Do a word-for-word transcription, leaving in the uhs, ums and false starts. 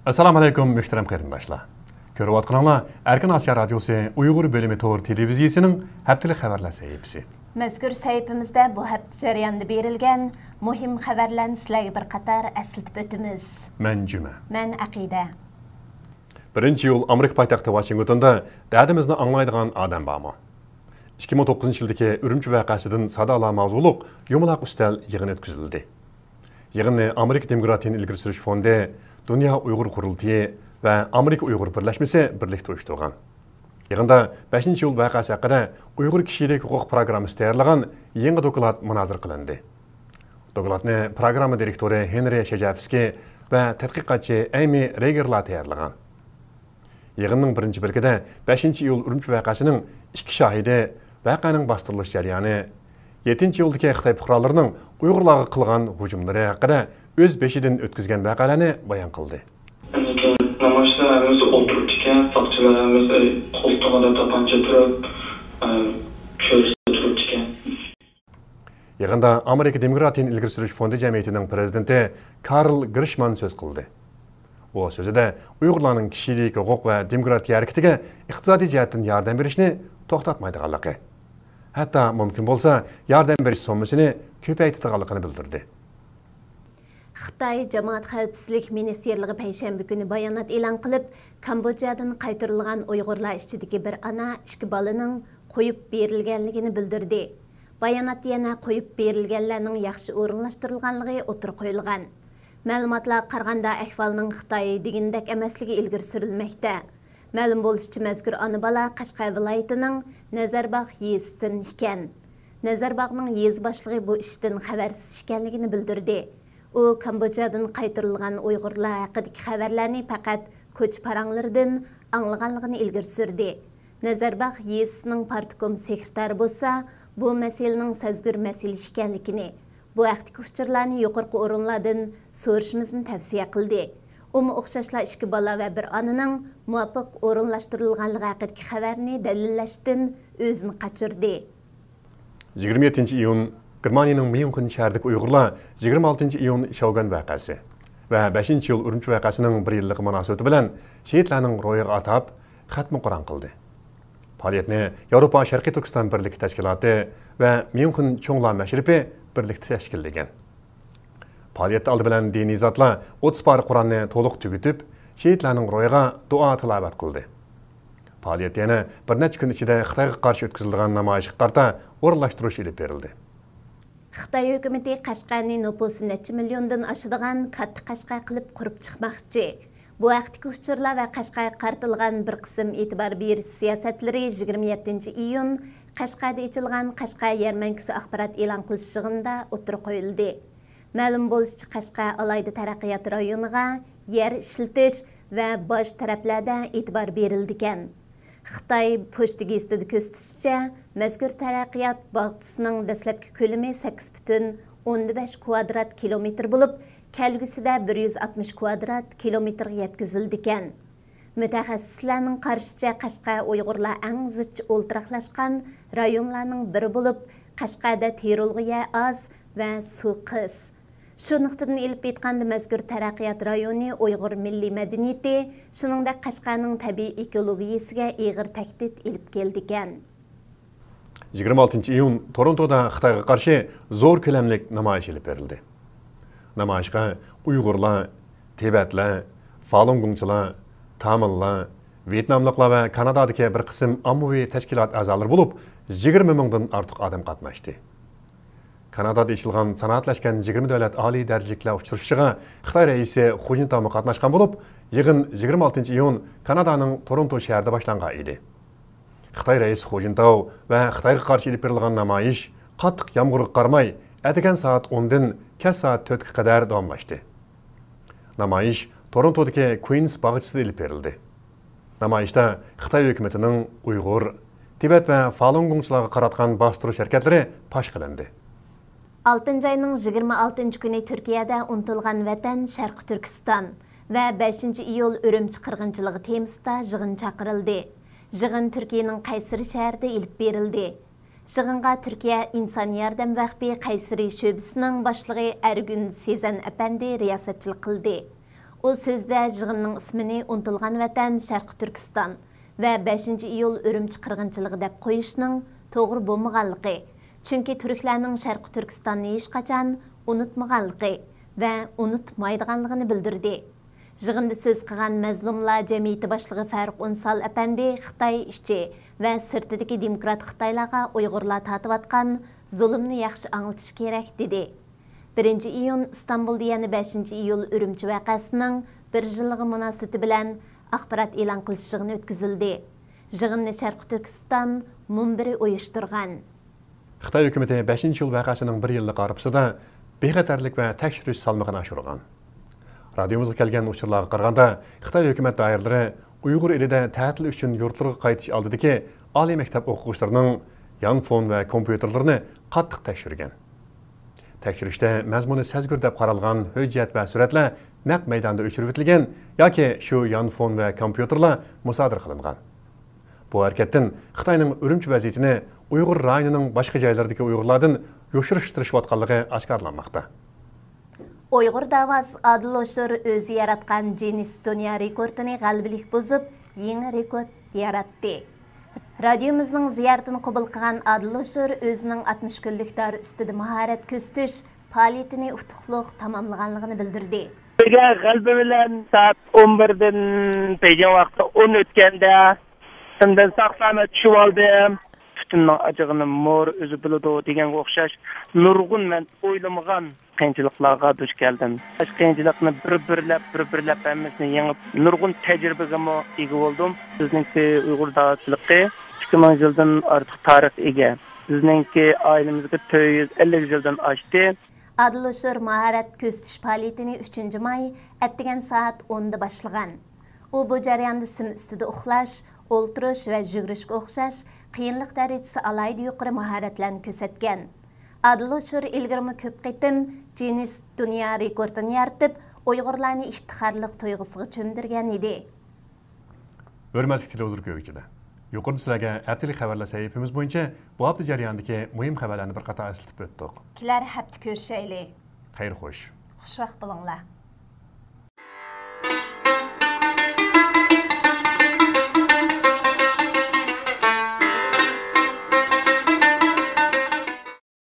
ئەسسالامۇ ئەلەيكۇم، مۆھتەرەم قېرىنداشلار. كۆرۈۋاتقىنىڭلار ئەركىن ئاسىيا رادىيوسى ئۇيغۇر بۆلۈمى تور تېلېۋىزىيىسىنىڭ ھەپتىلىك خەۋەرلەر سەھىپىسى. مەزكۇر سەھىپىمىزدە بۇ ھەپتە جەريانىدا بېرىلگەن مۇھىم خەۋەرلەرنى سىلەرگە بىر قاتار ئەسلىتىپ ئۆتىمىز. مەن جۈمە. مەن ئەقىدە. بىرىنچى ئىيۇل ئامېرىكا پايتەختى ۋاشىنگتوندا دەردىمىزنى ئاڭلايدىغان ئادەم بارمۇ؟ ئىككى مىڭ توققۇزىنچى يىلدىكى ئۈرۈمچى ۋەقەسىدىن سادالار ماۋزۇلۇق يۇمىلاق ئۈستەل يىغىنى ئۆتكۈزۈلدى. يىغىننى ئامېرىكا دېموكراتىيىنى ئىلگىرى سۈرۈش فوندى، دۇنيا ئۇيغۇر قۇرۇلتىيى ۋە ئامېرىكا ئۇيغۇر بىرلەشمىسى بىرلىكتە ئۇيۇشتۇرغان. يىغىندا بەشىنچى ئىيۇل ۋەقەسى ھەققىدە ئۇيغۇر كىشىلىك ھوقۇق پىروگراممىسى تەييارلىغان يېڭى دوكلات مۇنازىرە قىلىندى. دوكلاتنى پىروگرامما دىرېكتورى ھېنرى شەجەفسكىي ۋە تەتقىقاتچى ئەيمى رېيگېرلار تەييارلىغان. يىغىننىڭ بىرىنچى بۆلىكىدە بەشىنچى ئىيۇل ئۈرۈمچى ۋەقەسىنىڭ ئىككى شاھىدى، ۋەقەنىڭ باستۇرۇلۇش جەريانى، يەتتىنچى ئىيۇلدىكى خىتاي پۇقرالىرىنىڭ ئۇيغۇرلارغا قىلغان ھۇجۇملىرى ھەققىدە ئۆز بېشىدىن ئۆتكۈزگەن ۋەقەلەرنى بايان قىلدى. ئاندىن كېيىن نامايىشچىلار ھەممىسى ئولتۇرۇپتىكەن، ساقچىلار ھەممىسى قولتۇقىدا تاپانچا تۇرۇپ، ئە، چۆرىسىدە تۇرۇپتىكەن. يىغىندا ئامېرىكا دېموكراتىيىنى ئىلگىرى سۈرۈش فوندى جەمئىيىتىنىڭ پىرېزىدېنتى كارل گىرشمان سۆز قىلدى. ئۇ سۆزىدە ئۇيغۇرلارنىڭ كىشىلىك ھوقۇق ۋە دېموكراتىيە ھەرىكىتىگە ئىقتىسادىي جەھەتتىن ياردەم بېرىشنى توختاتمايدىغانلىقى، ھەتتا مۇمكىن بولسا ياردەم بېرىش سوممىسىنى كۆپەيتىدىغانلىقىنى بىلدۈردى. خىتاي جامائەت خەۋپسىزلىك مىنىستىرلىقى پەيشەنبە كۈنى بايانات ئېلان قىلىپ، كامبودژادىن قايتۇرۇلغان ئۇيغۇرلار ئىچىدىكى بىر ئانا ئىككى بالىنىڭ قويۇپ بېرىلگەنلىكىنى بىلدۈردى. باياناتتا يەنە قويۇپ بېرىلگەنلەرنىڭ ياخشى ئورۇنلاشتۇرۇلغانلىقى ئوتتۇرىغا قويۇلغان. مەلۇماتلارغا قارىغاندا، ئەھۋالنىڭ خىتاي دېگىنىدەك ئەمەسلىكى ئىلگىرى سۈرۈلمەكتە. مەلۇم بولۇشىچە، مەزكۇر ئانا بالا قەشقەر ۋىلايىتىنىڭ نەزەرباغ يېزىسىدىن ئىكەن. نەزەرباغنىڭ يېزا باشلىقى بۇ ئىشتىن خەۋەرسىز ئىكەنلىكىنى بىلدۈردى. ئۇ كامبودژادىن قايتۇرۇلغان ئۇيغۇرلار ھەققىدىكى خەۋەرلەرنى پەقەت كوچا پاراڭلىرىدىن ئاڭلىغانلىقىنى ئىلگىرى سۈردى. نەزەرباغ يېزىسىنىڭ پارتكوم سېكرېتارى بولسا بۇ مەسىلىنىڭ سەزگۈر مەسىلە ئىكەنلىكىنى، بۇ ھەقتىكى ئۇچۇرلارنى يۇقىرىقى ئورۇنلاردىن سورىشىمىزنى تەۋسىيە قىلدى. ئۇمۇ ئوخشاشلا ئىككى بالا ۋە بىر ئانىنىڭ مۇۋاپىق ئورۇنلاشتۇرۇلغانلىقى ھەققىدىكى خەۋەرنى دەلىللەشتىن ئۆزىنى قاچۇردى. يىگىرمە يەتتىنچى ئىيۇن، گېرمانىيەنىڭ ميۇنخېن شەھىرىدىكى ئۇيغۇرلار يىگىرمە ئالتىنچى ئىيۇن شاۋگۈەن ۋەقەسى ۋە بەشىنچى ئىيۇل ئۈرۈمچى ۋەقەسىنىڭ بىر يىللىقى مۇناسىۋىتى بىلەن شېھىتلەرنىڭ روھىغا ئاتاپ، خەتمە قۇرئان قىلدى. پائالىيەتنى ياۋروپا شەرقىي تۈركىستان بىرلىكى تەشكىلاتى ۋە ميۇنخېن چوڭلار مەشرىپى بىرلىكتە تەشكىللىگەن. پائالىيەتتە ئالدى بىلەن دىنىي زاتلار ئوتتۇز پارە قۇرئاننى تولۇق تۈگىتىپ، شېھىتلەرنىڭ روھىغا دۇئا تىلاۋەت قىلدى. پائالىيەتتە يەنە بىر نەچچە كۈن ئىچىدە خىتايغا قارشى ئۆتكۈزۈلىدىغان نامايىشقا قارىتا ئورۇنلاشتۇرۇش ئېلىپ بېرىلدى. خىتاي ھۆكۈمىتى قەشقەرنى نوپۇسى نەچچە مىليوندىن ئاشىدىغان كاتتا قەشقەر قىلىپ قۇرۇپ چىقماقچى. بۇ ھەقتىكى ئۇچۇرلار ۋە قەشقەرگە قارىتىلغان بىر قىسىم ئېتىبار بېرىش سىياسەتلىرى يىگىرمە يەتتىنچى ئىيۇن قەشقەردە ئېچىلغان قەشقەر يەرمەنكىسى ئاخبارات ئېلان قىلىش يىغىنىدا ئوتتۇرىغا قويۇلدى. مەلۇم بولۇشىچە، قەشقەر ئالاھىدە تەرەققىيات رايونىغا يەر ئىشلىتىش ۋە باج تەرەپلەردە ئېتىبار بېرىلىدىكەن. خىتاي پوچتا گېزىتىدە كۆرسىتىشىچە، مەزكۇر تەرەققىيات باغچىسىنىڭ دەسلەپكى كۆلىمى سەككىز پۈتۈن ئوندىن بەش كۋادرات كىلومېتىر بولۇپ، كەلگۈسىدە بىر يۈز ئاتمىش كۋادرات كىلومېتىرغا يەتكۈزۈلىدىكەن. مۇتەخەسسىسلەرنىڭ قارىشىچە، قەشقەر ئۇيغۇرلار ئەڭ زىچ ئولتۇراقلاشقان رايونلارنىڭ بىرى بولۇپ، قەشقەردە تېرىلغۇ يەر ئاز ۋە سۇ قىس. شۇ نۇقتىدىن ئېلىپ ئېيتقاندا، مەزكۇر تەرەققىيات رايونى ئۇيغۇر مىللىي مەدەنىيىتى، شۇنىڭدەك قەشقەرنىڭ تەبىئىي ئېكولوگىيىسىگە ئېغىر تەھدىت ئېلىپ كېلىدىكەن. يىگىرمە ئالتىنچى ئىيۇن تورونتودا خىتايغا قارشى زور كۆلەملىك نامايىش ئېلىپ بېرىلدى. نامايىشقا ئۇيغۇرلار، تىبەتلەر، فالۇنگوڭچىلار، تامىللار، ۋيېتناملىقلار ۋە كانادادىكى بىر قىسىم ئاممىۋى تەشكىلات ئەزالىرى بولۇپ، يىگىرمە مىڭدىن ئارتۇق ئادەم قاتناشتى. كانادادا ئېچىلغان سانائەتلەشكەن يىگىرمە دۆلەت ئالىي دەرىجىلىكلەر ئۇچرىشىشىغا خىتاي رەئىسى خۇ جىنتاۋمۇ قاتناشقان بولۇپ، يىغىن يىگىرمە ئالتىنچى ئىيۇن كانادانىڭ تورونتو شەھىرىدە باشلانغان ئىدى. خىتاي رەئىسى خۇ جىنتاۋ ۋە خىتايغا قارشى ئېلىپ بېرىلغان نامايىش قاتتىق يامغۇرغا قارىماي، ئەتىگەن سائەت ئوندىن كەچ سائەت تۆتكە قەدەر داۋاملاشتى. نامايىش تورونتودىكى كۇينس باغچىسىدا ئېلىپ بېرىلدى. نامايىشتا خىتاي ھۆكۈمىتىنىڭ ئۇيغۇر، تىبەت ۋە فالۇنگوڭچىلارغا قاراتقان باستۇرۇش ھەرىكەتلىرى پاش قىلىندى. ئالتىنچى ئاينىڭ يىگىرمە ئالتىنچى كۈنى تۈركىيەدە ئۇنتۇلغان ۋەتەن شەرقىي تۈركىستان ۋە بەشىنچى ئىيۇل ئۈرۈمچى قىرغىنچىلىقى تېمىسىدا يىغىن چاقىرىلدى. يىغىن تۈركىيەنىڭ قەيسىرى شەھىرىدە ئېلىپ بېرىلدى. يىغىنغا تۈركىيە ئىنسان ياردەم ۋەقپى قەيسىرى شۆبىسىنىڭ باشلىقى ئەرگۈن سېزەن ئەپەندى رىياسەتچىلىك قىلدى. ئۇ سۆزىدە يىغىننىڭ ئىسمىنى ئۇنتۇلغان ۋەتەن شەرقىي تۈركىستان ۋە بەشىنچى ئىيۇل ئۈرۈمچى قىرغىنچىلىقى دەپ قويۇشنىڭ توغرا بولمىغانلىقى، چۈنكى تۈركلەرنىڭ شەرقىي تۈركىستاننى ھېچقاچان ئۇنتۇمىغانلىقى ۋە ئۇنتۇمايدىغانلىقىنى بىلدۈردى. يىغىندا سۆز قىلغان مەزلۇملار جەمئىيىتى باشلىقى فاروق ئۇنسال ئەپەندى خىتاي ئىچى ۋە سىرتىدىكى دېموكرات خىتايلارغا ئۇيغۇرلار تارتىۋاتقان زۇلۇمنى ياخشى ئاڭلىتىش كېرەك، دېدى. بىرىنچى ئىيۇن ئىستانبۇلدا يەنە بەشىنچى ئىيۇل ئۈرۈمچى ۋەقەسىنىڭ بىر يىللىقى مۇناسىۋىتى بىلەن ئاخبارات ئېلان قىلىش يىغىنى ئۆتكۈزۈلدى. يىغىننى شەرقىي تۈركىستان مۇنبىرى ئۇيۇشتۇرغان. خىتاي ھۆكۈمىتى بەشىنچى ئىيۇل ۋەقەسىنىڭ بىر يىللىقى ئارىپىسىدا بىخەتەرلىك ۋە تەكشۈرۈش سالمىقىنى ئاشۇرغان. رادىيومىزغا كەلگەن ئۇچۇرلارغا قارىغاندا، خىتاي ھۆكۈمەت دائىرىلىرى ئۇيغۇر ئېلىدە تەتىل ئۈچۈن يۇرتلىرىغا قايتىش ئالدىدىكى ئالىي مەكتەپ ئوقۇغۇچىلىرىنىڭ يانفون ۋە كومپيۇتېرلىرىنى قاتتىق تەكشۈرگەن. تەكشۈرۈشتە مەزمۇنى سەزگۈر دەپ قارالغان ھۆججەت ۋە سۈرەتلەر نەق مەيداندا ئۆچۈرۈۋېتىلگەن ياكى شۇ يانفون ۋە كومپيۇتېرلار مۇسادىرە قىلىنغان. بۇ ھەرىكەتتىن خىتاينىڭ ئۈرۈمچى ۋەزىيىتىنى ئۇيغۇر رايونىنىڭ باشقا جايلىرىدىكى ئۇيغۇرلاردىن يوشۇرۇشقا تىرىشىۋاتقانلىقى ئاشكارىلانماقتا. ئۇيغۇر داۋاسى ئادىل ھوشۇر ئۆزى ياراتقان جىننېس دۇنيا رېكورتىنى غەلىبىلىك بۇزۇپ، يېڭى رېكورت ياراتتى. رادىيومىزنىڭ زىيارىتىنى قوبۇل قىلغان ئادىل ھوشۇر ئۆزىنىڭ ئاتمىش كۈنلۈك دائىرە ئۈستىدە ماھارەت كۆرسىتىش پائالىيىتىنى ئۇتۇقلۇق تاماملىغانلىقىنى بىلدۈردى. بۈگۈن غەلىبە بىلەن سائەت ئون بىردىن بېيجىڭ ۋاقتى ئون ئۆتكەندە ئىشىمدىن ساق-سالامەت چۈشۈۋالدىم. پۇتۇمنىڭ ئاجىغىنى مور ئۆزى بىلىدۇ دېگەنگە ئوخشاش نۇرغۇن مەن ئويلىمىغان قىيىنچىلىقلارغا دۇچ كەلدىم. ئاشۇ قىيىنچىلىقنى بىر-بىرلەپ، بىر-بىرلەپ ھەممىسىنى يېڭىپ، نۇرغۇن تەجرىبىگىمۇ ئىگە بولدۇم. بىزنىڭكى ئۇيغۇر داۋاسىچىلىقى ئىككى مىڭ يىلدىن ئارتۇق تارىخقا ئىگە. بىزنىڭكى ئائىلىمىزگە تۆت يۈز ئەللىك يىلدىن ئاشتى. ئادىل ھوشۇر ماھارەت كۆرسىتىش پائالىيىتىنى ئۈچىنچى ماي ئەتىگەن سائەت ئوندا باشلىغان. ئۇ بۇ جەرياندا سىم ئۈستىدە ئۇخلاش، ئولتۇرۇش ۋە يۈگۈرۈشكە ئوخشاش قىيىنلىق دەرىجىسى ئالاھىدە يۇقىرى ماھارەتلەرنى كۆرسەتكەن. ئادىل ھوشۇر ئىلگىرىمۇ كۆپ قېتىم جىننېس دۇنيا رېكورتىنى يارىتىپ، ئۇيغۇرلارنى ئىپتىخارلىق تۇيغۇسىغا چۆمدۈرگەن ئىدى. ھۆرمەتلىك تېلېۋىزور كۆرگۈچىلەر، يۇقىرىدا سىلەرگە ھەپتىلىك خەۋەرلەر سەھىپىمىز بويىچە بۇ ھەپتە جەريانىدىكى مۇھىم خەۋەرلەرنى بىر قاتار ئەسلىتىپ ئۆتتۇق. كېلەر ھەپتە كۆرۈشەيلى. خەير خوش. خۇشۋاق بولۇڭلار.